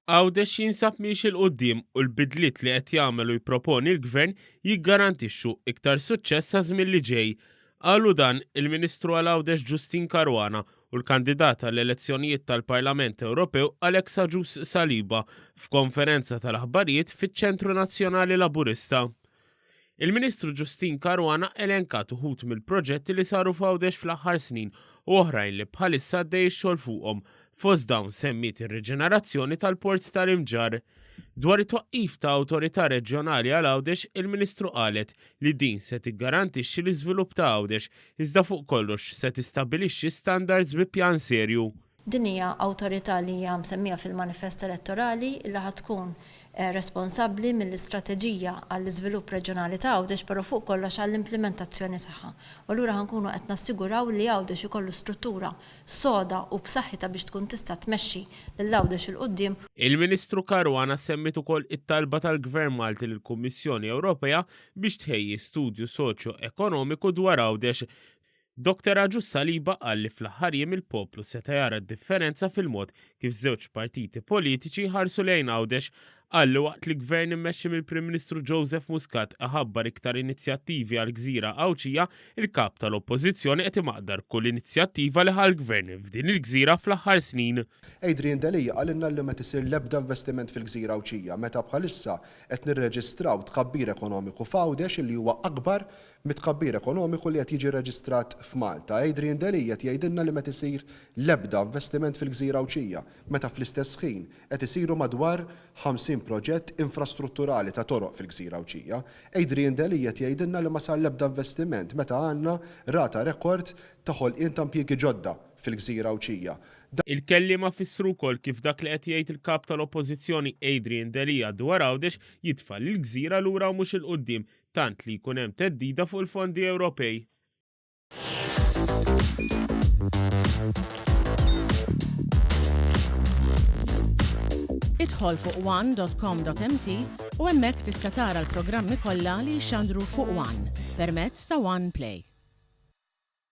Għawdex jinsab miexi 'l quddiem u l-bidliet li qed jagħmel u jipproponi l-Gvern jiggarantixxu iktar suċċess għaż-żmien li ġej. Qalu dan il-Ministru għal Għawdex Justyne Caruana u l-kandidat għall-elezzjonijiet tal-Parlament Ewropew Alex Agius Saliba f'konferenza tal-aħbarijiet fiċ-Ċentru Nazzjonali Laburista. Il-Ministru Justyne Caruana elenkat uħud mill-proġetti li saru f'Għawdex fl-aħħar snin u oħrajn li bħalissa għaddej ix-xogħol fuqhom. Fost dawn semmiet ir-riġenerazzjoni tal-Port tal-Imġarr. Dwar it-twaqqif ta' Awtorità Reġjonali għal Għawdex, il-Ministru qalet li din se tiggarantixxi l-iżvilupp ta' Għawdex, iżda fuq kollox se tistabbilixxi standards bi pjan serju. Din hija awtorità li hija msemmija fil-manifest elettorali li ħa tkun responsabbli mill-istrateġija għall-iżvilupp reġjonali ta' Għawdex però fuq kollox għall-implimentazzjoni tagħha. U allura ħa nkunu qed nassiguraw li Għawdex ikollu struttura soda u b'saħħitha biex tkun tista' tmexxi lil Għawdex 'il quddiem. Il-Ministru Caruana semmiet ukoll it-talba tal-Gvern Malti lill-Kummissjoni Ewropea biex tħejji studju soċjo-ekonomiku dwar Għawdex Doctor Agius Saliba qal li fl-aħħar jiem il-poplu seta' jara d-differenza fil-mod kif żewġ partiti politiċi jħarsu lejn Għawdex. Qal li waqt li Gvern immexxi mill-Prim Ministru Joseph Muscat iħabbar iktar inizjattivi għall-gżira Għawdxija, il-Kap tal-Oppożizzjoni qed imaqdar kull inizjattiva li ħa l-Gvern f'din il-gżira fl-aħħar snin. Adrian Delia qalilna li m'qed isir l-ebda investiment fil-gżira Għawdxija meta bħalissa qed nirreġistraw tkabbir ekonomiku f'Għawdex illi huwa akbar mit-tkabbir ekonomiku li qed jiġi rreġistrat f'Malta. Adrian Delia qed jgħidilna li m'qed isir l-ebda investiment fil-gżira Għawdxija, meta fl-istess ħin qed isiru madwar 50 proġett infrastrutturali ta' toroq fil-gżira Għawdxija. Adrian Delia qed jgħidilna li ma sar l-ebda investiment meta għandna rata rekord ta' ħolqien ta' impjiegi ġodda fil-gżira Għawdxija. Il-kelliema fissru wkoll kif dak li qed jgħid il-Kap tal-Oppożizzjoni Adrian Delia dwar Għawdex jitfa' lill-gżira lura u mhux 'il quddiem tant li jkun hemm theddida fuq il-fondi Ewropej. Idħol fuq one.com.mt u hemmhekk tista' tara l-programmi kollha li jixxandru fuq One permezz ta' One Play.